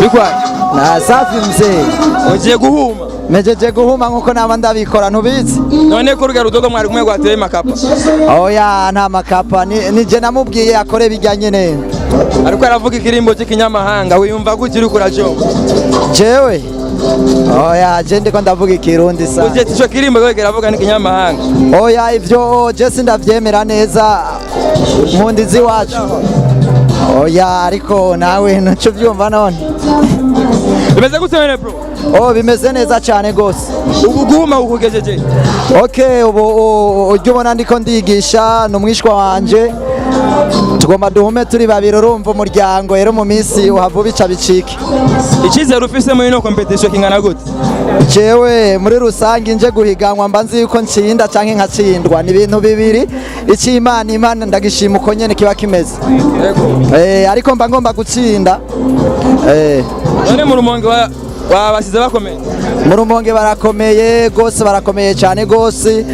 Bikwaye? Na safi, mzee. Ugiye guhuma? Mejeje guhuma nkuko naba ndabikora, ntubizi? None ko ruga rudogo mwari kumwe rwateye makapa? Oya, nta makapa, ni je namubwiye akore bijya nyene. Ariko aravuga ikirimbo cy'ikinyamahanga, wiyumva gutya uriko uracyumva? Jewe oya, je ndiko ndavuga Ikirundi sa. Ugiye ico kirimbo kiriko kiravuga n'ikinyamahanga. Oya, ivyo je sindavyemera neza, nkunda iziwacu. Oya, ariko nawe ntuco vyumva none. Bimeze gute wene, bro? Oh, bimeze neza cyane gose. Ubu guhuma ukugejeje? Okay, ubu ujya ubona ndiko ndigisha ni umwishwa wanje, tugomba duhume turi babiri. Urumva umuryango rero mu minsi uhava ubica bicike. Icyizere ufise muri ino competition kingana gute? Jewe muri rusange nje guhiganwa mba nzi yuko ntsinda canke nkatsindwa, ni ibintu bibiri. Icyo Imana ndagishima uko nyene kiba kimeze. Ariko mba ngomba gutsinda. None mu Rumonge wabasize bakomeye? Mu Rumonge barakomeye gose, barakomeye cyane gose.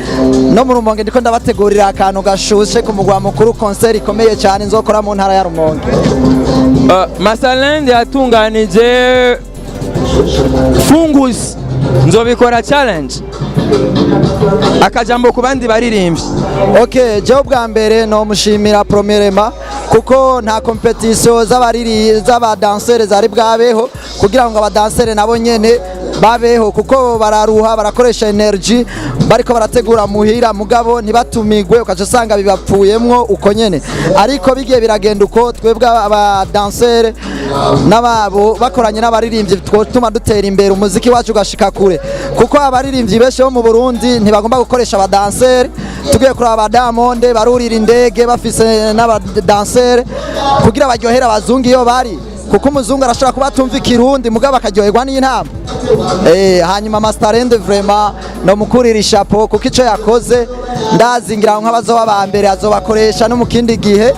No mu Rumonge ndiko ndabategurira akantu gashushe ku mugwa mukuru, concert ikomeye cyane nzokora mu ntara ya Rumonge. Masterland yatunganije Fungus Nzobikora Challenge, akajambo ku bandi baririmbyi? Ok, jewe ubwa mbere nomushimira premièrement kuko nta compétition z'abariri z'abadansere zari bwabeho kugira ngo abadansere nabo nyene babeho, kuko bararuha, barakoresha energy bariko barategura muhira, mugabo ntibatumigwe, ukaca usanga bibapfuyemwo uko nyene. Ariko bigiye biragenda uko, twebwe abadansere n'ababo bakoranye n'abaririmbyi twotuma dutera imbere, umuziki wacu ugashika kure, kuko abaririmbyi benshi bo mu Burundi ntibagomba gukoresha abadansere. Tugiye kuraba aba Diamond, barurira indege bafise n'abadansere kugira baryohere abazungu iyo bari, kuko umuzungu arashobora kuba atumva Ikirundi mugabo akaryoherwa n'intama. Hanyuma Masterland vraiment no mukurira ishapo, kuko ico yakoze ndazi ngira ngo nk'abazoba ba mbere azobakoresha no mu kindi gihe,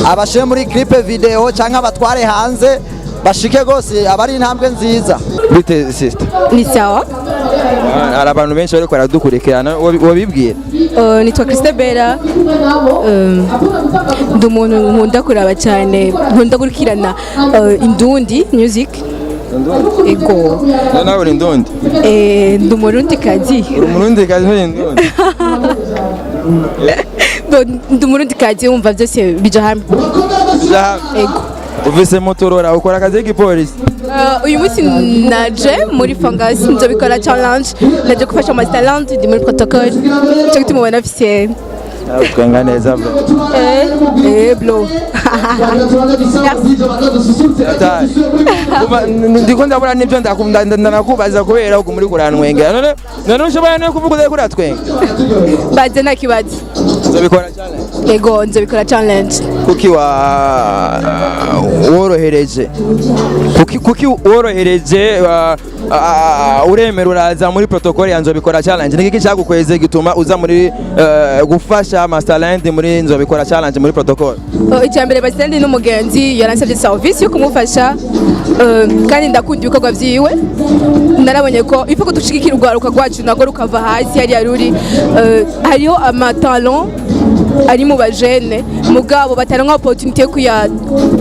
abashire muri clip video canke abatware hanze bashike gose, aba ari intambwe nziza. Bite, sister? Ni sawa. Hari abantu benshi bariko baradukurikirana, wobibwira? Nitwa Christebera. Ndi umuntu nkunda kuraba cyane, nkunda gukurikirana Indundi Music. Ego. Nawe uri Indundi? Ndi Umurundikazi. Uri Umurundi kazi, nturi Indundi? Ndi Umurundikazi, wumva byose bija hamwe. Ego. Ufise motorora, ukora akazi k'igipolisi? Uyu munsi naje muri Fungus Nzobikora Challenge, naje gufasha Masterland, ndi muri protocol, cyo gituma ubona afise. Twenga neza, bro. Bro. Hatari. Kuva ndiko ndabura n'ibyo ndanakubaza kubera uko muri kurantwengera. None ushobora no kuvuga utariko uratwenga? Baze, nta kibazo. Nzobikora Challenge. Ego, Nzobikora Challenge. Kuki wa worohereje, kuki worohereje uremera uraza muri protocole ya Nzobikora Challenge? Ni iki cyagukweze gituma uza muri gufasha Masterland muri Nzobikora Challenge muri protocole? Oh, icya mbere, Masterland n'umugenzi, yaransabye service yo kumufasha, kandi ndakunda ibikorwa vyiwe. Narabonye ko ifa ko dushigikira urwaruka rwacu nagwo rukava hasi hariya ruri. Hariho amatalent ari mu bajene, mugabo bataronka opportunity yo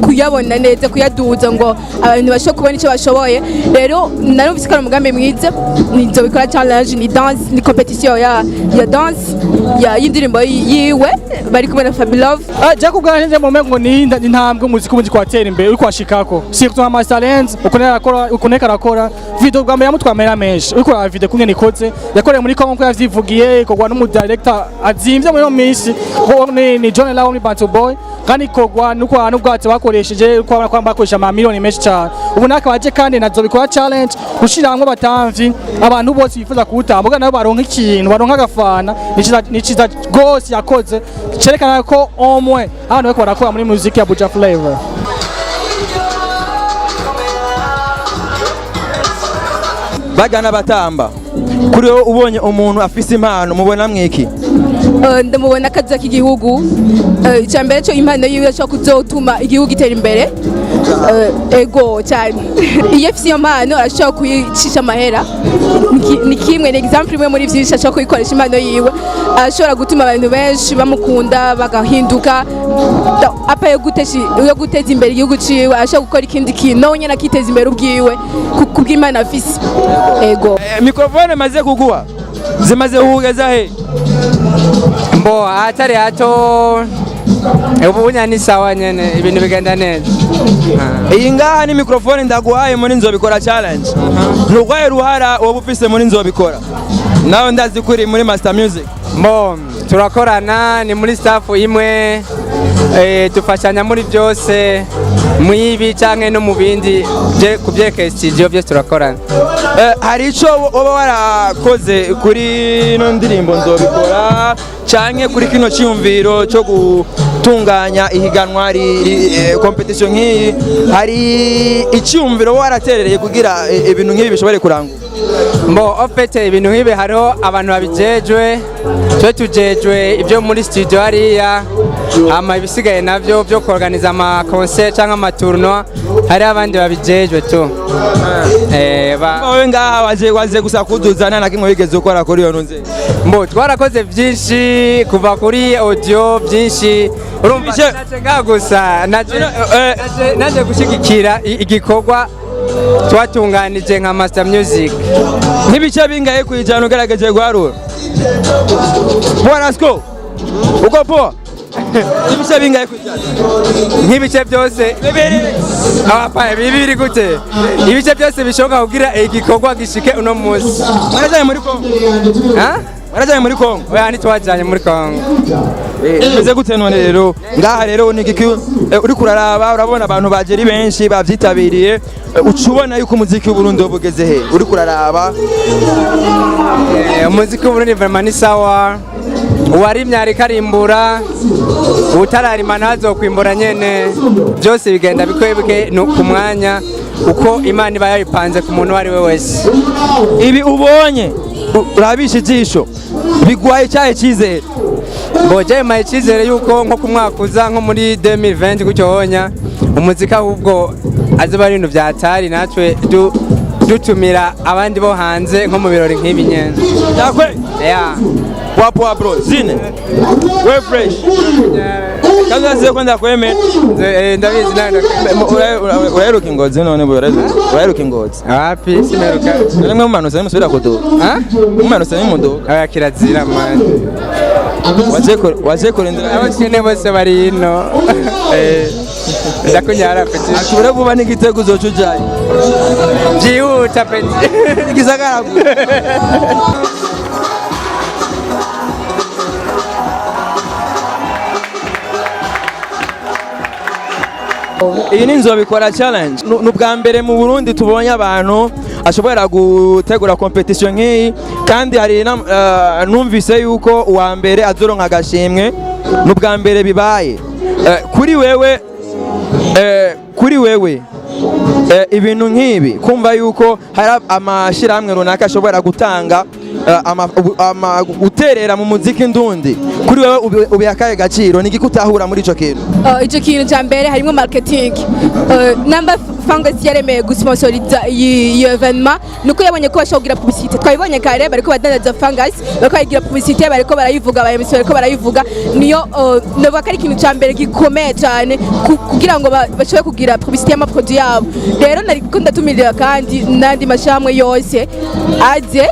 kuyabona neza, kuyaduza ngo abantu bashobore kubona icyo bashoboye. Rero narumvise ko ari umugambi mwiza. Ni Nzobikora Challenge, ni dance, ni competition ya dance ya y'indirimbo yiwe bari kumwe na Fabilove. Je kubwanje mu ngo ni intambwe umuziki ubundi kwatera imbere uri kwashikako, surtout nka Masterland ukuntu arakora, ukuntu ariko arakora video. Bwa mbere yamutwaye amahera menshi, uriko uraba video kumwe nikoze, yakoreye muri Congo nkuko yavyivugiye, ikorwa n'umu director azimvye muri iyo minsi, kuko ni John Law muri Bantu Boy, kandi ikorwa nuko n'ubwatsi bakoresheje, uko abona ko bakoresha ama miliyoni menshi cyane. Ubu naka baje kandi na Nzobikora Challenge gushira hamwe abatamvyi, abantu bose bifuza kuwutamba nabo baronka ikintu, baronka agafana. Ni ciza gose yakoze, cerekana ko au moins abantu bariko barakora muri muziki ya Buja Flavor. Bagana batamba kuri wowe, ubonye umuntu afise impano mubona mwiki? Ndamubona akaza k'igihugu. Icya mbere cyo, impano yiwe ashobora kuzotuma igihugu gitera imbere. Ego cyane, iyo afise iyo mpano arashobora kuyicisha amahera. Ni kimwe, ni exemple imwe muri vyinshi ashobora kuyikoresha impano yiwe. Arashobora gutuma abantu benshi bamukunda bagahinduka. Apa yo guteza imbere igihugu ciwe, arashobora gukora ikindi kintu nawe nyene akiteza imbere ubwiwe kubw'imana afise, ego. Microphone maze kuguha zimaze kukugeza he? Mbo atari hato, ubu ni sawa nyene, ibintu bigenda neza. Iyi ngaha ni microphone ndaguhaye muri Nzobikora Challenge. Ni urwaye ruhara wowe ufise muri Nzobikora? Nawe ndazi ko uri muri Master Music. Mbo turakorana, ni muri staff imwe, dufashanya muri byose, mwibi canke no mu bindi ku byerekeye studio byose turakorana. Hari ico woba warakoze kuri ino ndirimbo Nzobikora canke kuri kino cyiyumviro cyo gutunganya ihiganwa competition nk'iyi? Hari icyumviro woba waraterereye kugira ibintu nk'ibi bishobore kurangura? Mbo en fait ibintu nk'ibi hariho abantu babijejwe. Twe tujejwe ibyo muri studio hariya, hama ibisigaye navyo byo kuorganiza ama concert canke ama tournoi hariho abandi babijejwe tu. Wowe ngaha waje gusa kuduzana, na kimwe wigeze ukora kuri iyo ntunze? Mbo twarakoze byinshi, kuva kuri audio byinshi, urumva. Naje ngaha gusa naje gushigikira igikorwa twatunganije nka Master Music. Nk'ibice bingahe ku ijana ugerageje guharura? Bwana Sco, uko poa? Ibice bingahe ku ijana? Nk'ibice byose. Bibiri. Apa bibiri gute? Ibice byose bishoboka kugira igikorwa gishike uno munsi. Mwarajanye muri Kongo? Ha? Mwarajanye muri Kongo? Oya, ntitwajanye muri Kongo. Bimeze gute none rero ngaha rero? Ni igiki uriko uraraba? Urabona abantu baje ari benshi bavyitabiriye, uca ubona yuko umuziki w'Uburundi woba ugeze he uriko uraraba? Umuziki w'Uburundi vraiment ni sawa. Uwarimye ariko arimbura, uwutararima ntazokwimbura nyene. Byose bigenda bikwebwe ku mwanya uko Imana iba yabipanze ku muntu uwo ari we wese. Ibi ubonye urabisha ijisho, biguhaye icyahe cyizere? Mboje maye icyizere yuko nko ku mwaka uza, nko muri 2020 gutyo honya, umuziki ahubwo azoba ari ibintu vyatari, natwe dutumira abandi bo hanze nko mu birori nk'ibi nyene. Yakwe. Yeah. Poa poa bro, zine we fresh kandi urazi ko ndakwemera. Ndabizi nawe ndakwemera. Uraheruka ingozi none bro? Uraheruka ingozi? Wapi, simeruka. None mwe mumanutse nimusubira kuduga? Ha? Mumanutse nimuduga? Oya, kirazira man. Waje kurindira? Abakene bose bari ino. Ndakunyara petit. Ashobora vuba n'igitego uzoca ujayo. Byihuta petit. Igisagara. Iyi ni Nzobikora Challenge. Ni ubwa mbere mu Burundi tubonye abantu ashobora gutegura competition nk'iyi, kandi hari numvise yuko uwa mbere azoronka agashimwe. Ni ubwa mbere bibaye. Kuri wewe, ibintu nk'ibi, kumva yuko hari amashyirahamwe runaka ashobora gutanga guterera mu muziki ndundi, kuri wewe ubiha akahe gaciro? Ni igiki utahura muri ico kintu? Ico kintu cya mbere harimo marketing. Namba Fungus yaremeye gusponsoriza iyi événement, nuko yabonye ko bashobora kugira publicité. Twabibonye kare, bariko badandaza Fungus, bariko baragira publicité, bariko barayivuga, aba MC bariko barayivuga. Niyo novuga ko ari ikintu cya mbere gikomeye cyane kugira ngo bashobore kugira publicité y'amaproduit yabo. Rero nariko ndatumirira kandi n'andi mashyirahamwe yose aze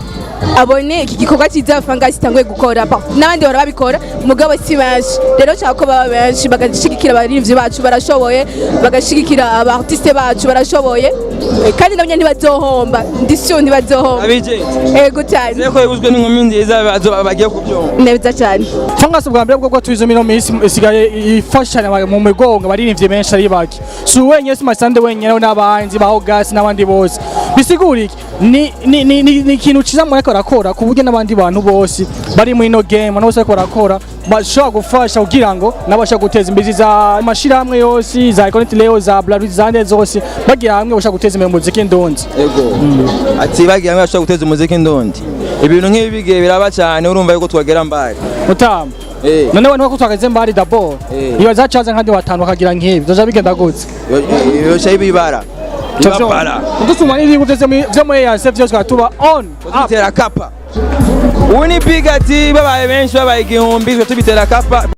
abone iki gikorwa cyiza Fungus itanguye gukora. Bon, n'abandi bahora babikora mugabo si benshi. Rero nshaka ko baba benshi, bagashigikira abaririmbyi bacu barashoboye, bagashigikira aba artiste bacu barashoboye. Kandi nabo nyene ntibazohomba, ndi sûr ntibazohomba. Abijeje? Ego cyane. Ko yibuzwe n'inkumi nziza bagiye kubyumva. Neza cyane. Fungus bwa mbere bwo tuzi mino minsi isigaye ifashanya mu migongo abaririmbyi benshi ari bake, si wenyine, si Masande wenyine, n'abandi ba Ogas n'abandi bose. Bisigura iki? Ni ikintu ciza mureko barakora, ku buryo n'abandi bantu bose bari muri ino game nabo bose bariko barakora bashobora gufasha kugira ngo nabo bashobore guteza imbere za mashirahamwe yose, za Econet Leo, za Blaruz, zande zose, bagira hamwe bashobora guteza imbere umuziki ndundi. Ego, ati bagiye hamwe bashobora guteza umuziki ndundi. Ibintu nk'ibi bigiye biraba cyane, urumva yuko twagera mbali. Mutama. None we ntuko twageze mbari d'abord. Iyo zacaza nkandi batanu bakagira nk'ibi, vyoja bigenda gute? Yoca ibibara ibabara. Dusuma n'ibihugu vyose vyo muri EAC vyose twatuba on up. Tubitera kapa. Ubu ni Big ati babaye benshi, babaye 1000, twe tubitera kapa.